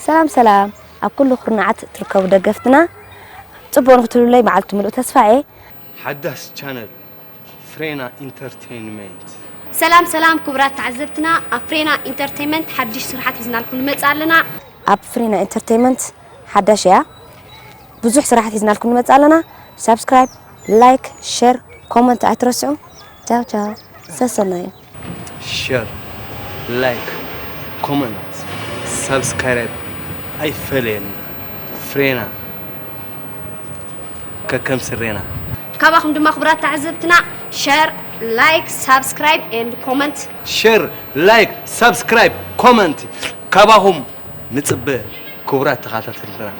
ሰላም ሰላም፣ ኣብ ኩሉ ኩርናዓት ትርከቡ ደገፍትና፣ ጽቡቕ ንክትብሉለይ መዓልቲ ምሉእ ተስፋ እየ። ሓዳስ ቻነል ፍሬና ኢንተርቴይንመንት። ሰላም ሰላም ክቡራት ተዓዘብትና፣ ኣብ ፍሬና ኢንተርቴይንመንት ሓድሽ ስራሓት ሒዝናልኩም ንመጽእ ኣለና። ኣብ ፍሬና ኢንተርቴይንመንት ሓዳሽ እያ፣ ብዙሕ ስራሓት ሒዝናልኩም ንመጽእ ኣለና። ሳብስክራይብ፣ ላይክ፣ ሼር፣ ኮመንት ኣይትረስዑ። ቻው ቻው፣ ሰሰናዩ። ሸር፣ ላይክ፣ ኮመንት፣ ሳብስክራይብ ኣይፈለየና። ፍሬና ከከም ስሬና። ካባኹም ድማ ክቡራት ተዓዘብትና ሸር፣ ላይክ፣ ሳብስክራይብ ኤንድ ኮመንት። ሸር፣ ላይክ፣ ሳብስክራይብ፣ ኮመንት ካባኹም ንጽበ ክቡራት ተኸታተልትና።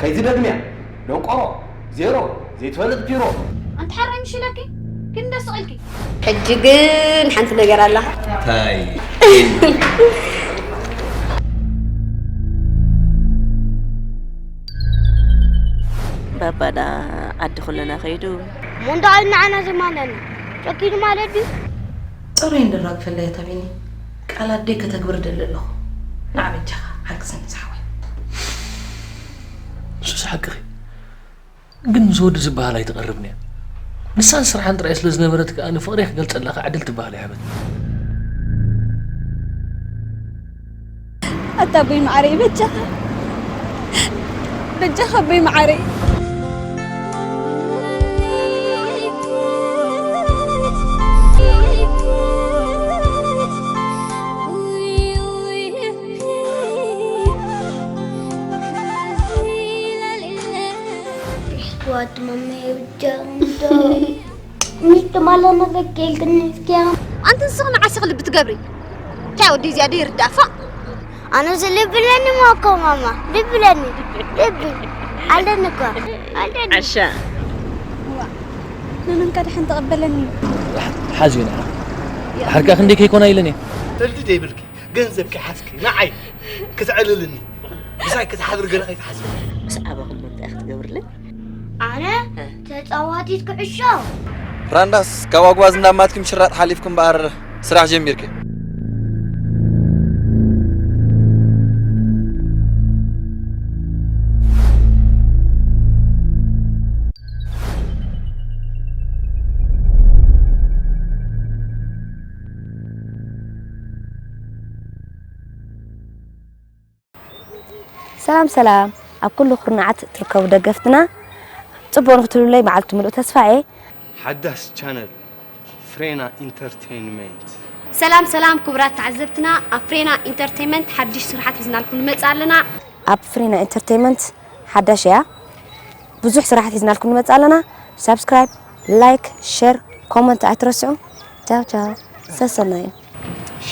ከይትደግምያ። ደንቆሮ፣ ዜሮ፣ ዘይትፈልጥ ፒሮ። ኣንቲ ሓራይ ምሽ ኢለኪ፣ ግን ደስ ኢልኪ። ሕጂ ግን ሓንቲ ነገር ኣላ። እንታይ? ባባ ዳ ዓዲ ኩልና ከይዱ። እሞ እንዳ ዓይኒ ንዓና ዘማነና ጨኪኑ ማለት ድዩ? ጽሩይ እንድራግፈለይ እታ ቢኒ። ቃል ኣደይ ከተግብር ደሊ ኣለኹ። ንዓ በጃኻ ሓግዘኒ ዝሓወይ። ንሱስ ሓቅኺ። ግን ምስ ወዲ ዝበሃል ኣይትቐርብን እያ። ንሳን ስራሓን ጥራይ ስለ ዝነበረት ከኣ ንፍቕረይ ክገልጸላ ከኣ ዕድል ትበሃል ኣይሃበትን። ኣታ ኣቦይ መዓረይ በጃኻ፣ በጃኻ ኣቦይ መዓረይ። ዋት ማማ ይውጃ እንዶ። ሚስቱ ማለት ነው በቃ ይልክን እስኪያ። ኣንቲ ንስኺ ንዓስኺ ልቢ ትገብሪ። እንታይ ወዲ እዚኣ ደይ ርዳእ ፎእ። ኣነ እዚ ልቢ ኣለኒ እኮ ማማ፣ ልቢ ኣለኒ። ልቢ ኣለኒ እኮ። ኣለኒ። ዓሻ። ንመንካ ደሓን ተቐበለኒ። ሓዝዮ ንዓ። ድሓር ከኣ ክንደይ ከይኮና ኢለን እየ። ቀልዲ ደይብልኪ፣ ገንዘብኪ ሓዝኪ፣ ንዓይ ክትዕልልኒ። ምሳይ ክትሓድሪ ገለ ከይትሓስቢ። ምስ ኣባኹም እንታይ ክትገብርለይ? ኣነ እ። ተጻዋቲት ኩዕሾ። ራንዳስ፣ ካብ ኣጉባዝ እንዳማትኪ ምሽራጥ ሓሊፍኪ እምበኣር ስራሕ ጀሚርኪ። ሰላም ሰላም፣ ኣብ ኩሉ ኩርናዓት ትርከቡ ደገፍትና፣ ጽቡቕ ንክትብሉለይ መዓልቲ ምሉእ ተስፋ እየ። ሓዳስ ቻነል ፍሬና ኢንተርቴይንመንት። ሰላም ሰላም ክቡራት ተዓዘብትና፣ ኣብ ፍሬና ኢንተርቴይንመንት ሓድሽ ስራሓት ሒዝናልኩም ንመጽእ ኣለና። ኣብ ፍሬና ኢንተርቴይንመንት ሓዳሽ እያ፣ ብዙሕ ስራሓት ሒዝናልኩም ንመጽእ ኣለና። ሳብስክራይብ፣ ላይክ፣ ሸር፣ ኮመንት ኣይትረስዑ። ቻው ቻው፣ ሰሰናዩ።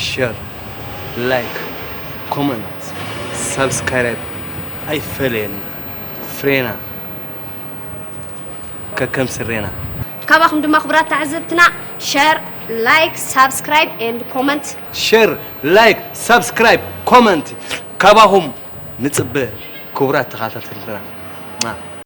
ሸር፣ ላይክ፣ ኮመንት፣ ሳብስክራይብ ኣይፈለየና። ፍሬና ከከም ስሬና። ካባኹም ድማ ክቡራት ተዓዘብትና ሸር፣ ላይክ፣ ሳብስክራይብ ኤንድ ኮመንት። ሸር፣ ላይክ፣ ሳብስክራይብ፣ ኮመንት ካባኹም ንጽበ ክቡራት ተኸታተልትና።